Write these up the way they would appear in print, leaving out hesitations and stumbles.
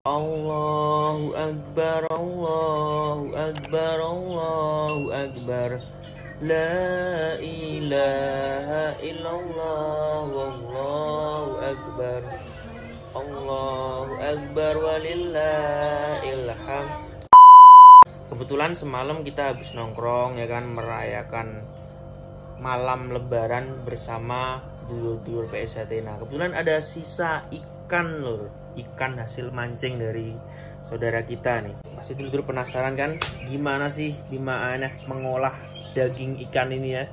Allahu Akbar, Allahu Akbar, Allahu Akbar. La ilaha illallah, wallahu akbar. Allahu Akbar walillahil hamd. Kebetulan semalam kita habis nongkrong ya kan, merayakan malam lebaran bersama dulur-dulur PSHT. Nah, kebetulan ada sisa ikan lur, ikan hasil mancing dari saudara kita nih. Pasti dulur-dulur penasaran kan gimana sih Bima ANF mengolah daging ikan ini ya.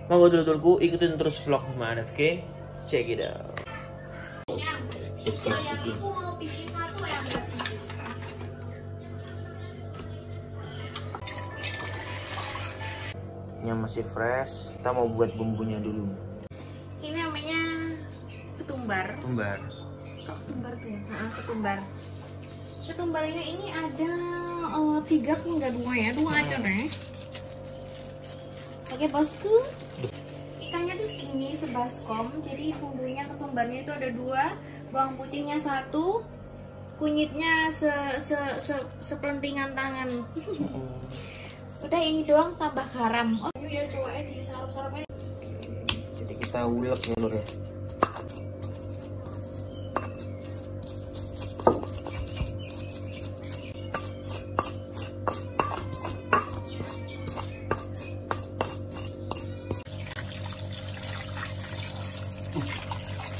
Monggo dulur-dulurku ikutin terus vlog Bima ANF, oke? Check it out. Yang aku mau bikin satu ya. Ini masih fresh, kita mau buat bumbunya dulu. Ini namanya ketumbar. Ketumbar. Oh, ketumbar tuh ya? Nah, ketumbar. Ketumbarnya ini ada 3 kalau nggak 2 ya, 2 aja deh. Oke bosku, ikannya tuh segini sebaskom. Jadi bumbunya ketumbarnya itu ada 2, bawang putihnya 1, kunyitnya sepelentingan tangan. Udah ini doang tambah garam. Oh iya cowoknya di sarap-sarapnya. Jadi kita ulek ya lur ya.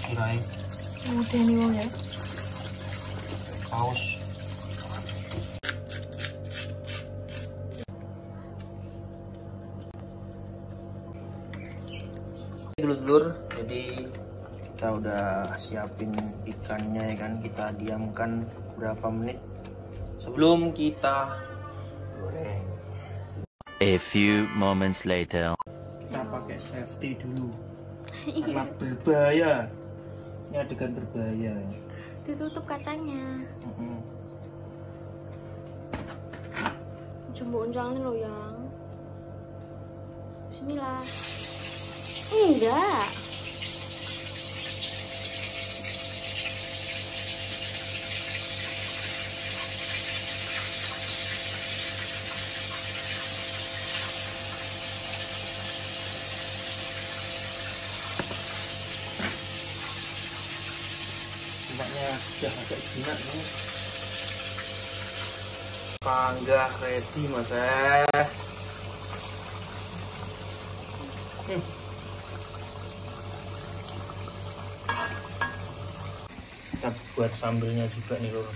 Kirain. Udah nih wong ya. Paus. Dulur-dulur, jadi kita udah siapin ikannya ya kan, kita diamkan berapa menit sebelum kita goreng. A few moments later. Kita pakai safety dulu karena berbahaya. Ini adegan berbahaya. Ditutup kacanya. Jumbo unjangnya loh yang. Bismillah. Enggak. Nampaknya sudah agak jinak nih. Panggah ready mas. Kita buat sambelnya juga nih lur.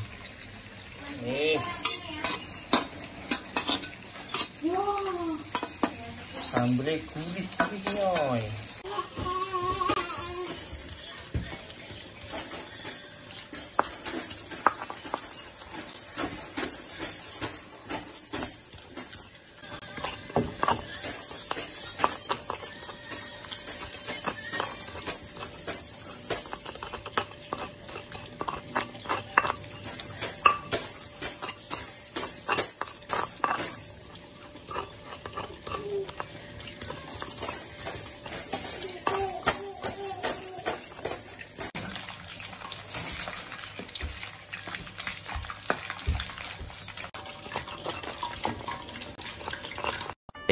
Nih. Sambelnya gurih gurih nyoy.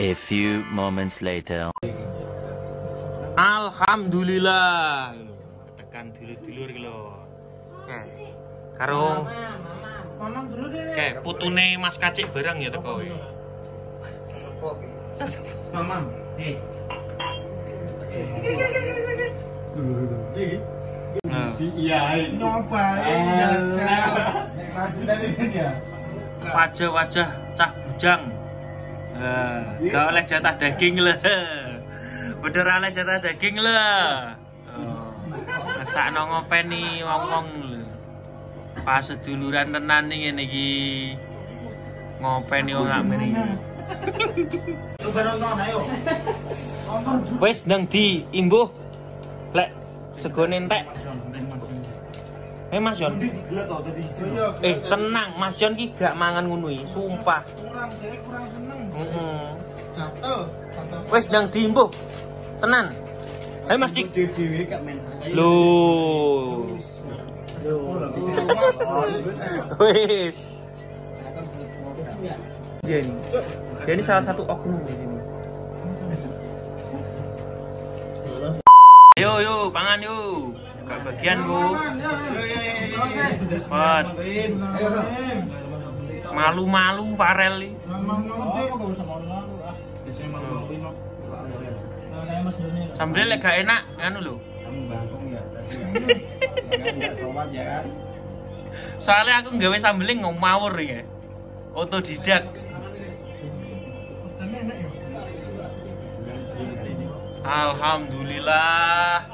A few moments later. Alhamdulillah. Tekan dulur-dulur iki lho. Oke. Karo mamam dulu deh. Oke, putune Mas Kacik bareng ya teko iki. Mamam. Nih. Iki. Iya, nyoba ya. Wajah-wajah cah bujang. Gak oleh jatah daging lho. Bener oleh jatah daging lho. Sakno ngopeni wong-wong lho. Pas seduluran tenan nih ngene iki. Ngopeni wong sak mene iki. Coba nonton ayo. Wis ndang diimbuh. Lek segone entek. Mas Yon. Tenang, Mas Yon ki gak mangan ngono iki, sumpah. Kurang dhewe kurang seneng. Heeh. Gatel. Wis ndang diimbuh. Tenan. Ayo Mas Dik. Dhewe gak men. Lho. Wis. Dia ini. Dia ini salah satu oknum di sini. Yo yo, pangan yo. Gak bagian bu. Cepat. Malu-malu Farel iki. Sambel lek gak enak anu lho. Kamu bangkong ya tadi. Enggak sholat ya kan. Soalnya aku nggawe sambele ngawur iki. Otodidak. Alhamdulillah.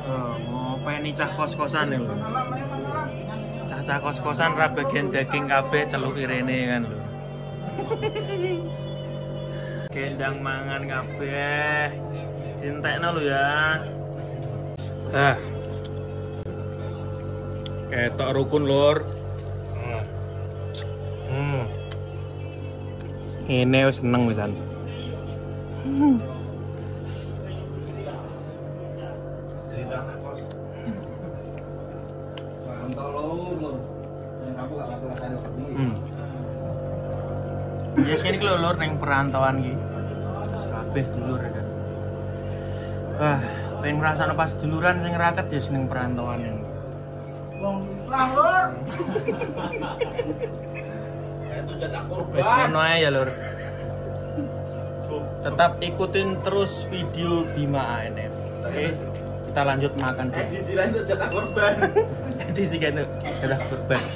Oh, ngopeni cah kos-kosan lho. Cah-cah kos-kosan ra bagian daging kabeh celuki rene kan lho. Gendang mangan kabeh. Dintekno lho ya. Ah. Ketok rukun lur. Ini wis seneng wisan. Ya sini lho lur ning perantauan iki. Wis kabeh dulur ya kan. Ah, pengen ngrasakno pas duluran sing raket ya seneng perantauan ini. Wong susah lur. Itu cetak korban. Wis ngono ae ya lur. Tetap ikutin terus video Bima ANF. Oke, kita lanjut makan dulu. Edisi lain itu cetak korban. Edisi kan itu cetak korban.